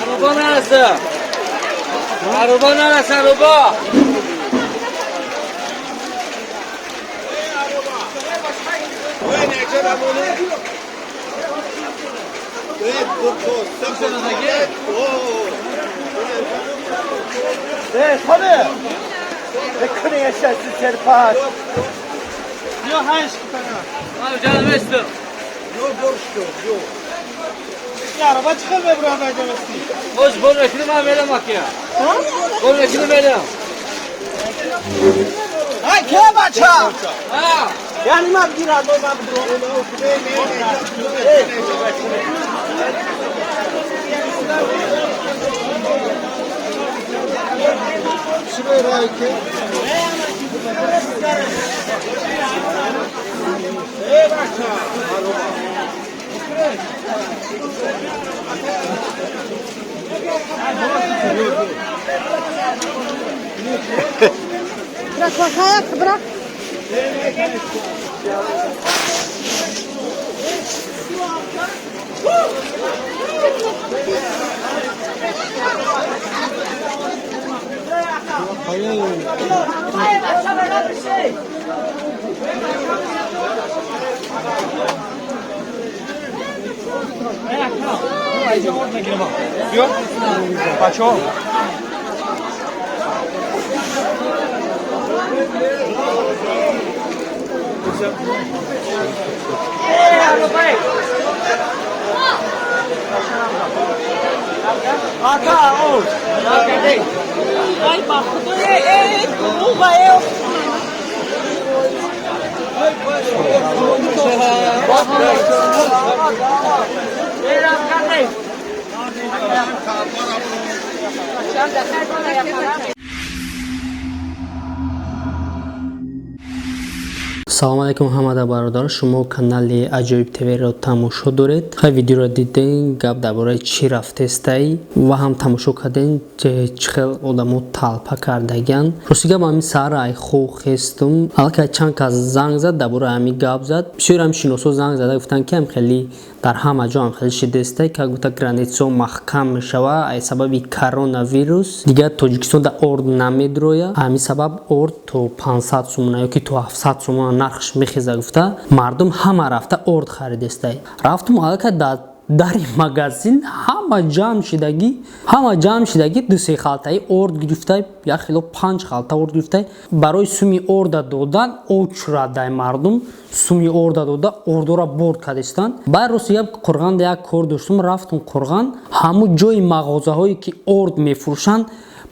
Araba neresi? Araba neresi araba? Abi canım istiyor. Araba çıkar be buradan acabası. Hoş bol ekini ben verem bak ya. Bol ekini verem. Ha ke baça. Ha. Yani ma bir araba ma Bırak bak ayak bırak. Салом алейкум, ҳамада бародар. Шумо канали Аҷоиб ТВ-ро тамошо доред. Хай, видеоро дидем, гап дар бораи чӣ рафтестай ва ҳам тамошо кардем, чӣ хел одамо талпа кардагиянд. Рости гап, ҳамин саҳар айхо хестум, аллакай чанд кас занг зад, дар бораи ҳамин гап зад. Бисёр ҳам шиносо занг зада гуфтанд, ки ҳам хеле дар ҳама ҷо ҳам хеле шидестай, как будто границао маҳкам мешава ай сабаби коронавирус. Дигар Тоҷикистон да орд намедроя, ҳамин сабаб орд то 500 сомона ёки то 700 сомона нархш мехеза гуфта, мардум ҳама рафта орд харидестай. Рафтум, аллакай дар дари магазин ҳама ҷамъ шидагӣ, ҳама ҷамъ шидагӣ, ду-се халтаи орд гирифтай, як хело панҷ халта орд гирифтай. Барои суми орда додан очрадай мардум, суми орда дода ордора борд кардистанд. Баъд рости гап, Қурғанда як кор доштум, рафтум Қурған, ҳамун ҷои мағозаҳое ки орд мефурӯшанд,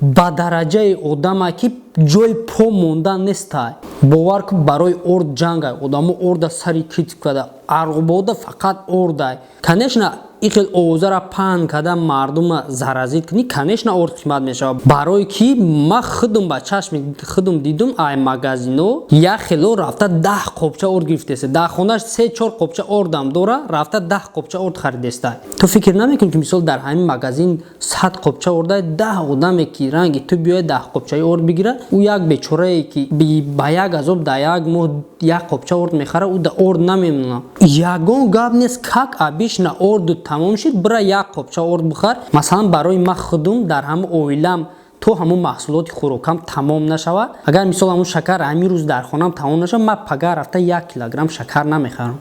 ба дараҷаи одама ки ҷои по мондан нестай. Бовар кун, барои орд ҷангай, одамо орда сари китф карда, арғубода фақат ордай. Конечно, ин хел овозаро паҳн карда мардума заразит кунӣ, конечно, орд қимат мешавад. Барое ки ма худум ба чашми худум дидум, ай магазино як хело рафта 10 қопча орд гирифтеста, дар хонаш се чор қопча ордам дора, рафта 10 қопча орд харидеста. Ту фикр намекунӣ, ки мисол дар ҳамин магазин 100 қопча ордай, 10 одаме ки ранги ту биёяд, 10 қопчаи орд бигира, ӯ як бечорае ки ба як азоб дар як моҳ як қопча орд мехара, ӯ да орд намемонад. Ягон гап нест, как обычно орду тамом шид, бира як қопча орд бихар. Масалан, барои ма худум дар ҳама оилам то ҳамун маҳсулоти хӯрокам тамом нашавад, агар мисол ҳамун шакар ҳамин рӯз дар хонам тамом нашавад, ман пага рафта 1 килограмм шакар намехарам.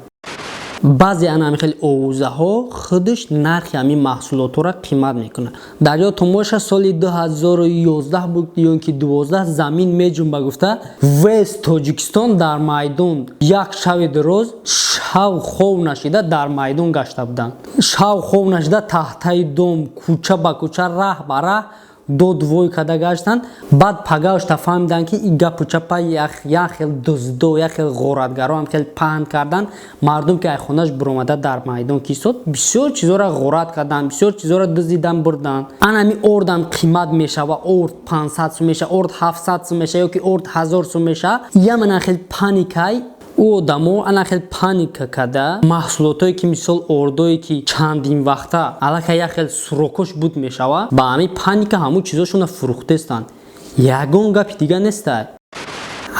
Баъзе ана ҳамин хеле овозаҳо худаш нархи ҳамин маҳсулотҳоро қимат мекунад. Дар ёдтон боша, соли 2011 буд ё ки 12, замин меҷунба гуфта, весь Тоҷикистон дар майдон як шави дуроз шав хов нашида дар майдон гашта буданд, шав хов нашида, таҳтаи дом, кӯча ба кӯча, раҳ ба раҳ. Дод вой када гаштанд. Баъд пагаошта фаҳмиданд, ки и гапу чапа як хел дуздо, як хел ғоратгаро ҳам хел паҳн кардан. Мардум ки айхонаш буромада дар майдон кисод, бисёр чизоро ғорат карданд, бисёр чизоро дуздидан бурданд. Анами ордам қимат мешава, орд 500 сум меша, орд 700 сум меша ё ки орд 1000 сум меша. Ямана хел паникай ӯ одамо ана хел паника када, маҳсулотое ки, мисол, ордое ки чандин вақта аллакай як хел срок ош буд мешава, ба ҳамин паника ҳамун чизошона фурӯхтестанд. Ягон гапи дига нестай.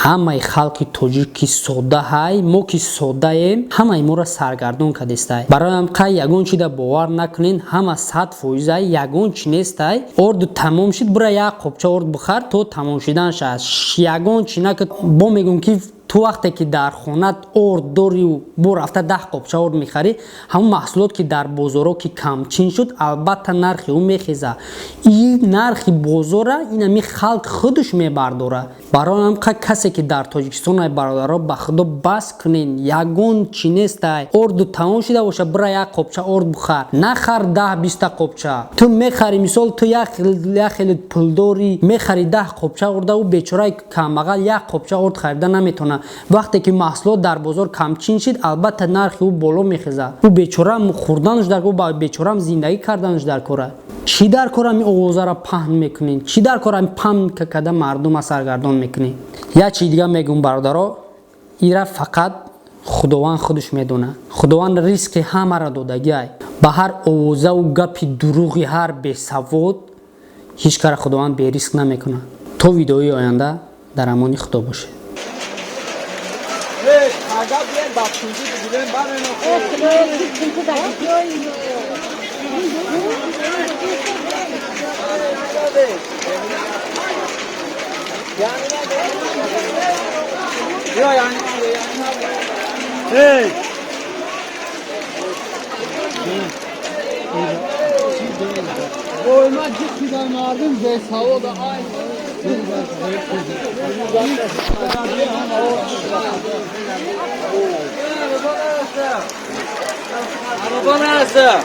Ҳамаи халқи тоҷик ки содда ҳай, мо ки соддаем, ҳамаи моро саргардон кадестай. Бароям қай ягон чида бовар накунен, ҳама 100%-ай, ягон чи нестай. Орду тамом шид, бура як қопча орд бихар, то тамом шидан шад, ягон чи накунад. Бо мегӯм, ки ту вақте ки дар хонат орд дорию бо рафта 10 қопча орд мехарӣ, ҳамун маҳсулот ки дар бозоро ки камчин шуд, албатта нархи ӯ мехеза. И нархи бозора инами халқ худаш мебардора. Бароям касе ки дар Тоҷикистон ай, бародаро, ба худо, бас кунен, ягон чи нестай. Орду тамом шида боша, бура як қопча орд бихар, нахар 10-20-та қопча. Ту мехари, мисол, ту як хеле пулдорӣ, мехари 10 қопча орда, ӯ бечораи камбағал як қопча орд харида наметавона. Вақте ки маҳсулот дар бозор камчин шид, албатта нархи ӯ боло мехезад. Ӯ бечорам хӯрданаш дар кор, бечорам зиндагӣ карданаш дар кора. Чӣ дар кор ами овозаро паҳн мекунед? Чӣ дар кор ами паника када мардума саргардон мекунед? Як чизи дига мегӯм, бародаро, ира фақат Худованд худаш медонад. Худованд ризқи ҳамаро додагиай. Ба ҳар овозаву гапи дурӯғи ҳар бесавод ҳеҷ кара Худованд беризқ намекунад. То видеои оянда дар амони Худо бошед. Агар бием ба тунҷи бигирем, барено. Биё, яъни. Эй! Boyma gitgiden мардум бесавод ай. Аруба нараса.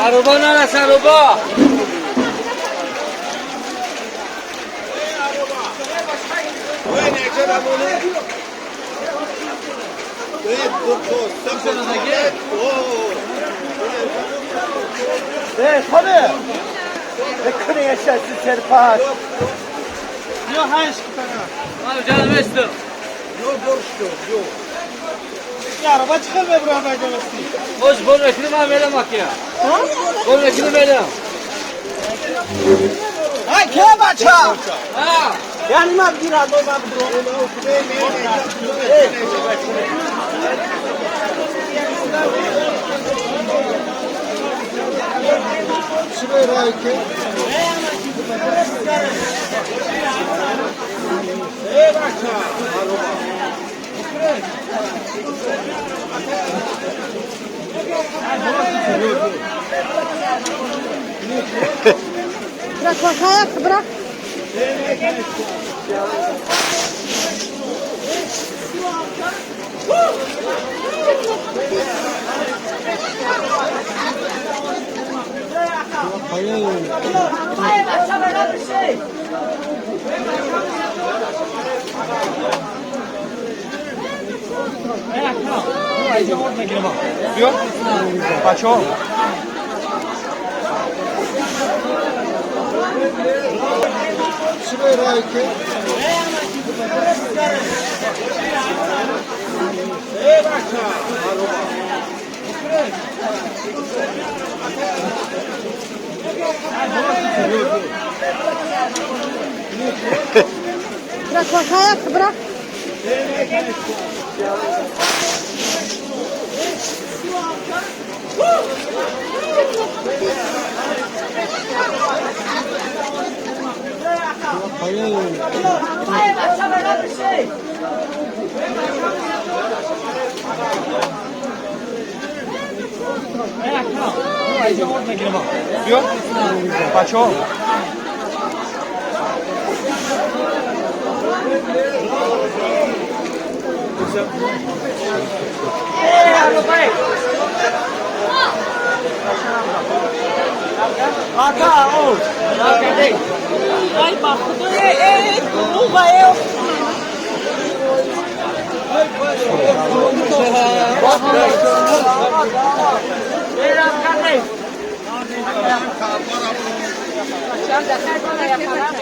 Аруба нараса, аруба. Ey tabii. Ne kırı yaşarsın serpaş. Yok hayır Abi canım eştim. Ya araba çıkar be buraya gelmesi. Hoş bol eklim abi elim bak ya. Bol eklim elim. Ay ke baça. Ha. Yani ma bir adam ma Bırak bak ayak bırak. Бачо. Bırak bak ayak bırak. Биё. Бачо. Aka o. Вай, ба худо, э, дурӯға, э.